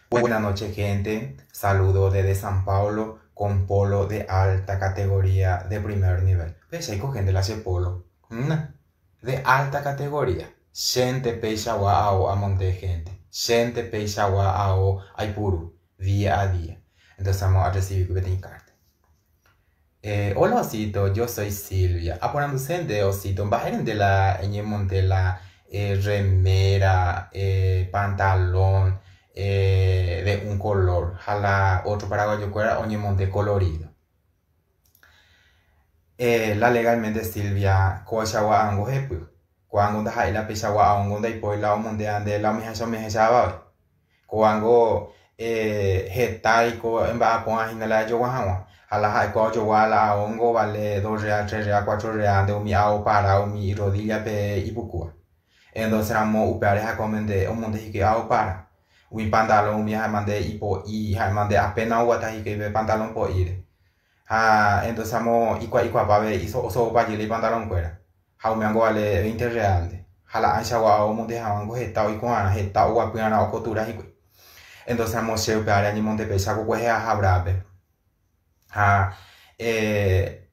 Buena noche gente, saludo desde San Paulo con polo de alta categoría de primer nivel. Péichaiko gente la che polo. De alta categoría. Chénte peichagua ao amonde gente. Chénte peichagua ao aipuru día a día. Entonces vamos a recibir peteĩ carta. Eh, hola Osito, yo soy Silvia. Aporanduse nde Osito, mba'ére nde la eñemonde la eh, remera, eh, pantalón eh, de un color ha la otro paraguayokuéra oñemonde colorido. Eh, la legalmente Silvia, ko'ãichagua ango hepy. Ko'ãngo ndaha'éi la peichagua aóngo ndaipói la omondéva nde la omehacha omehacha avave. Ko'ãngo heta oiko emba'apo'ã hína la ejogua hag̃ua. Ha la ha'ekuéra ojogua la aóngo ovale dos real, tres real, cuatro real-nte umi ao para umi irrodíllape ipukúva. Entonces ramo upévare ha'ekuéra omonde omonde hikuái ao para. Umi pantalón umi ha'éma nde ipo'i, ha'éma nde apéna oguata hikuái pe pantalón po'íre. Ha entonces amo ikuaikuapápe oso'opa jey la ipantalonkuéra. Ha umívango vale veinte real-nte. Ha la ãichagua ao omonde hag̃uángo heta oiko'arã, heta oguapy'arã okotura hikuái. Entonces amo che upe área añemonde péicha ko kuehe aha Bra-pe. Ha eh,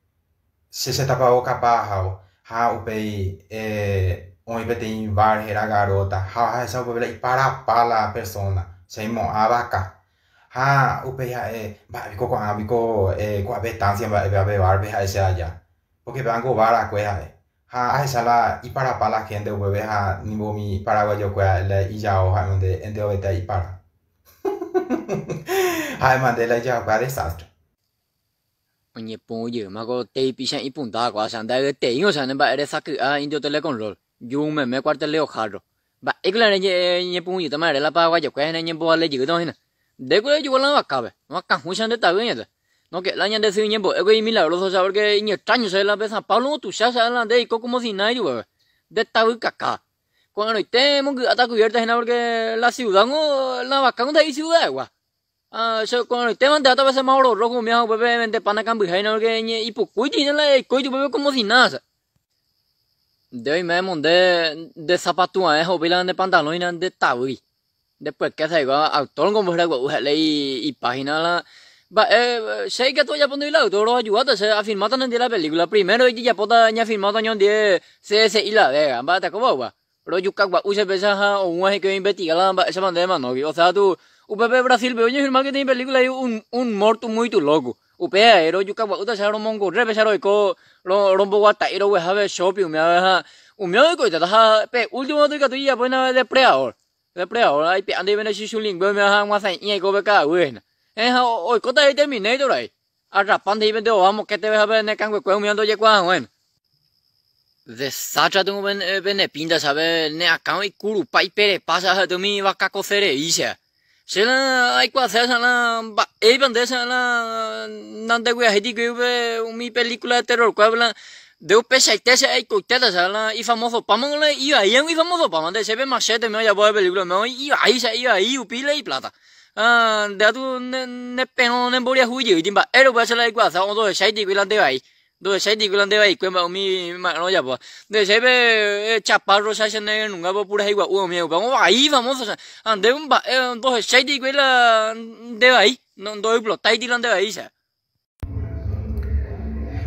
che chetapavokapa ahávo. Ha upéi eh, oĩ peteĩ bar héra Garota. Ha ahecha upépe la iparapa la persona. Che aimo'ã vaka. Ha upéi ha'e, mba'e piko ko'ág̃a piko ko'ápe estancia mba'e péva pe bar-pe ha'e che aja. Pórke pévango bar akue ha'e. Ha ahecha la iparapa la hénte upépe ha nimbo umi paraguayokuéra la ijao ha'e mante enterovete ipara. Ha'e mante la ijaokuéra desastre. Oñepyrũ jeýma ko teipicha ipunda kua che nda'eteíngo che ne mba'e resaky'a Indio Telecontrol, ju meme cuartel Leo Jarro. Mba'éiko la reñepyrũ jeýtama ere la paraguayokuéra hína eñembovale jeýtama hína. Ndéko rejogua la vakápe, vakãhũicha nde tavy añete. No que la ñande sy ñembo'éko imilagroso che porque iñextraño che la pe San Pablo otuicha che la nde eiko como si nada ijupépe. Nde tavy kaka. Ko'ẽrõite emongy'áta cubierta hína porque la ciudad ngo la vaka ngo ndaha'éi ciudad-egua. Ah, che ko'ẽrõitéma nde áta pe semáforo rojo umi ha upépe evende pan akambyha hína porque ipukúiti hína la eikóiti upépe como si nada. Nde oime emonde nde sapatu ae ha upéi la ne pantalón hína nde tavýi. Nde pueke saigua actor niko omboheragua'u ha'e ipágina la mba'e che ikatu ajapo ndéve la actor roayudáta che afirmáta nendive la película. Primero ijejapóta ñafirmáta oñondive CSI La Vega, mba'etekópa upéva. Rojuka gua'u che péicha ha oúva hikuái oinvestiga la mba'éichapa nde emanógui. Osea tu upépe Brasil-pe oñefirma peteĩ película he'i un, un morto muito loco. Upéva ae rojuka gua'úta che ha romongorre péicha roiko romboguata'i rogueha pe shopping umíva ha umíva oikoitéta ha pe último katu ikatu ijapo hína depredador. Depredador aipe'a ndéve ne chuchulingue umíva ha aguasãi'i aiko pe ka'aguy hína. Héẽ ha oikóta avei Terminator avei. Arrapa nde he'i ova mokẽteve ha pene kanguekue umíva ndojekuaa hag̃ua hína. Desastre tengo pene pinta sabe ne akã ikurupa iperepa che ha'ete umi vaka koserei che. Che la aikuaase che la mba'éipa nde che la nandeguiahéi tikuéi upe umi película de terror kuéra la nde upeichaite che aikoitéta che la ifamosopáma la ivai haguã ifamosopáma nde che pe machete umi ojapo pe película umi ivai che ivai upi la iplata. Ha nde katu ne perõ ne mboriahu jeýti mba'ére upéva che la aikuaase ndohecháiti la nde vai. Ndohecháiti la nde vaikue mba'e umi mba'erõ ojapóva. Ndohechái pe chaparro che ne nunga pe opurahéi gua'u umi upéva vai famoso che. Ha nde mba'e ndohecháiti hikuái la nde vai, ndoexplotáiti la nde vai che.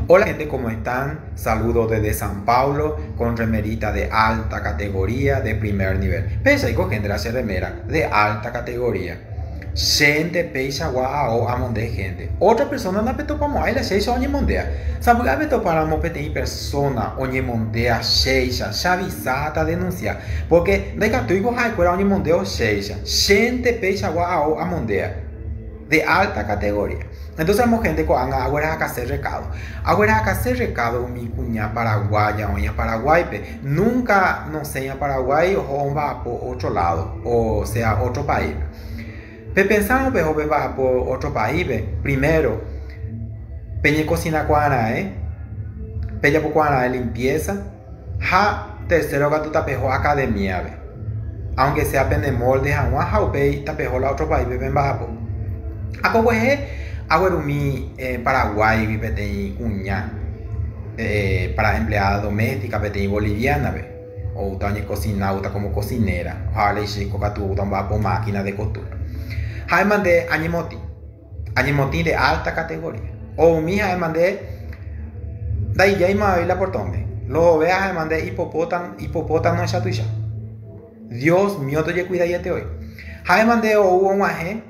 Hola gente, ¿cómo están? Saludo desde San Paulo con remerita de alta categoría de primer nivel. Péichaiko gente la che remera de alta categoría. Chénte peichagua ao amonde gente. Otra persona ndapetopamo'ãi la chéicha oñemondea. Sapy'a petopáramo peteĩ persona oñemondea chéicha, che avisáta denuncia. Porque ndaikatúiko ha'ekuéra oñemondeo chéicha. Chénte peichagua ao amondea. De alta categoría. Entonces amo gente ko'ág̃a aguerahakase recado. Aguerahakase recado umi kuña paraguaya oĩva Paraguáipe. Nunca nosẽiva Paraguái oho omba'apo otro lado, o sea otro país-pe. Pepensárõ peho pemba'apo otro país-pe, primero, peñekosinakuaara'ẽ, pejapokuaara'ẽ limpieza ha tercero katu tapeho academia-pe. Aunque sea pene molde hag̃ua ha upéi tapeho la otro país-pe pemba'apo. Akokuehe aguerumi Paraguáigui peteĩ kuña para empleada doméstica peteĩ boliviana-pe, oúta oñekosina, oúta como cocinera, ha leichýko katu oúta omba'apo máquina de costura. Ha'éma nde añemotĩ. Añemotĩ de alta categoría. Oumi ha'éma nde ndaijáima avei la portónpe. Lo ovea ha'éma nde hipopótamo, hipopótanoicha tuicha. Dios mío tojekuidaiete voi. Ha'éma nde ou og̃uahẽ,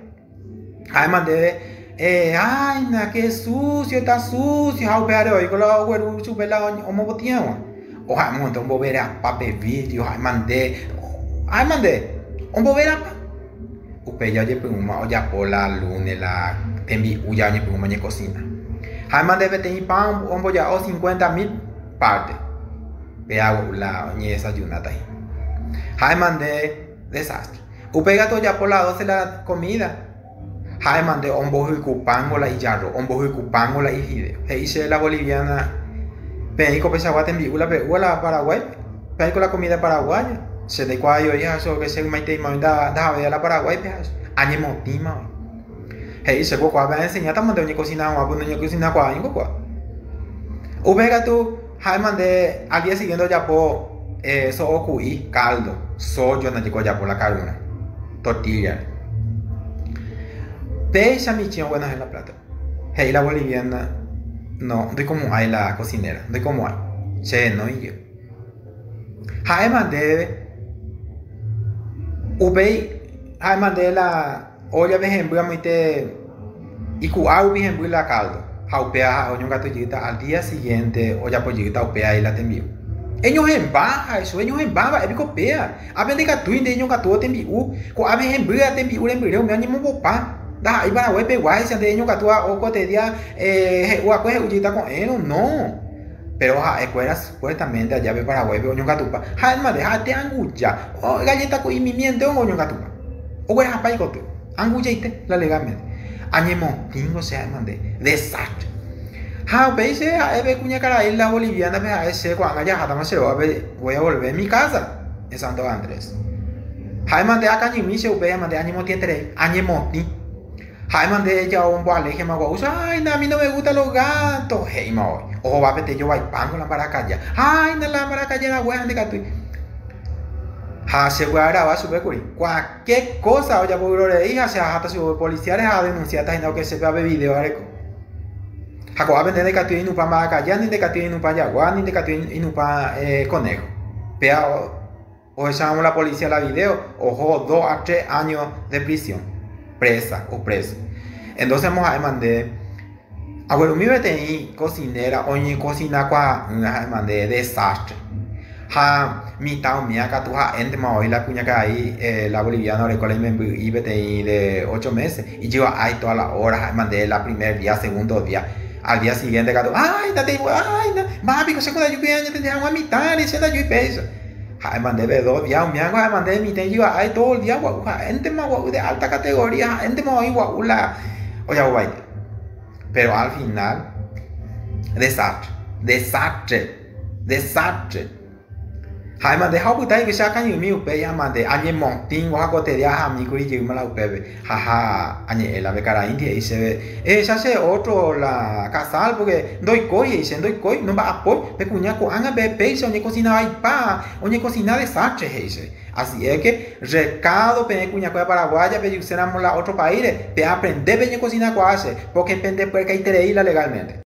ha'éma ndéve, eh, áina, qué sucio, está sucio, ha upévare oiko la ogueru chupe la omopotĩ hag̃ua. O ha'éma nde omboverapa pe vidrio, ha'éma nde, ha'éma nde omboverapa. Upéi ja ojepyrũma ojapo la lune la tembi'u ja oñepyrũma oñekosina. Ha'éma nde peteĩ pan omboja'o cincuenta mil parte. Péa la oñedesayunáta hína. Ha'éma nde desastre. Upéi katu ojapo la doce la comida. Ha'éma nde ombohykupángo la ijarro, ombohykupángo la ifideo. He'i chéve la boliviana, peẽiko peichagua tembi'u la pe'úva la Paraguáipe, peẽiko la comida paraguaya. Che ndaikuaái oĩ ha che che ymaiteima oĩ ndahavéiva la Paraguáipe ha añemotĩma oĩ. He'i che ko kuaápe aenseñátama nde oñekosina hag̃ua, pues noñekosinakuaáingo kua. Upéi katu ha'éma nde al día siguiente ojapo eh, so'o ku'i, caldo, sojo ndaje ojapo la karurã, tortilla-re. Péicha michĩ oguenohẽ la plata. He'i la boliviana, no, ndoikomo'ãi la cocinera, ndoikomo'ãi. Che renói jey. Ha'éma ndéve, upéi ha'éma ndéve la óllape hemby amoite iku'a rupi hemby la caldo ha upéva ha'e oñongatu jeýta al día siguiente ojapo jeýta upéva la tembi'u. Eñohẽmba ha'e eñohẽmba mba'e piko péva? Ápe ndaikatúi nde eñongatúvo tembi'u, ko'ápe hembýva tembi'u rembyre umi oñemombopa. Ndaha'éi Paraguái peguáicha nde eñongatúva okote día he'u va'ekue he'u jeýta ko'ẽrõ, no. Péro ha'ekuéra supuestamente aja pe Paraguáipe oñongatupa. Ha'émante, ha'ete anguja, galleta ku'imimiénte oñongatupa. Oguerahapa ikoty. Angujaite, la legalmente. Añemotĩngo che ha'émante. Desastre. Ha upéi che ha'e pe kuñakarai la boliviana-pe ha'e che ko'ág̃a jahátama che rógape voy a volver mi casa en Santo Andrés. Ha'émante akañymi che upéi ha'émante añemotĩeterei. Añemotĩ. Ha'éma nde ella omboaléjema gua'u, Ay, a mí no me gusta los gatos, he'íma voi. Ohova peteĩ jovaipángo la mbarakaja. Ay, na la mbarakaja rague ha ndikatúi. Ha che py'agrava chupe kuri. Cualquier cosa ojapo vyrorei ha che aháta chupe policía-re ha adenunciáta hína oke che pe video areko. Ha ko'ápe nde ndaikatúi einupã mbarakaja, ni ndaikatúi einupã jagua, ni ndaikatúi einupã conejo. Péa Ohecháramo la policía la video, oho dos a tres años de prisión, presa o preso. Entonces amo ha'éma nde, aguerumi peteĩ cocinera oñekosinakuaa'ỹva ha'éma nde desastre. Ha mitã umíva katu ha'éntema voi la kuñakarai la boliviana oreko la imemby'i peteĩ de ocho meses, ijyva'ái toda la hora ha'éma nde la primer día, segundo día. Al día siguiente katu, ái ndatei, ái máva piko che kondajúi añatende hag̃ua mitãre, che ndajúi péicha. Ha'éma ndéve dos día umiángo ha'éma ndéve mitã ijyva'ái todo el día gua'u ha'éntema gua'u de alta categoría ha'éntema oĩ gua'u la ojapovaite. Pero al final desastre, desastre, desastre. Ha'éma nde ha opyta hikuái che akañymi upéi ha'éma nde añemotĩngo ha kotedia ahami kuri jeýma la upépe. Ha ha añe'ẽ la pe karaíndi he'i chéve, Ehecha che ótro la kasál pórke ndoikói, he'i che, ndoikói, nomba'apói, pe kuña ko'ág̃a pe péicha oñekosina vaipa, oñekosina desástre, he'i che. Asi es ke rrekádo peẽ kuñakuéra paraguaya pejy'uséramo la ótro paísre, peaprende peñekosinakuaa che, pórke pendepyerkaiterei la legálmente.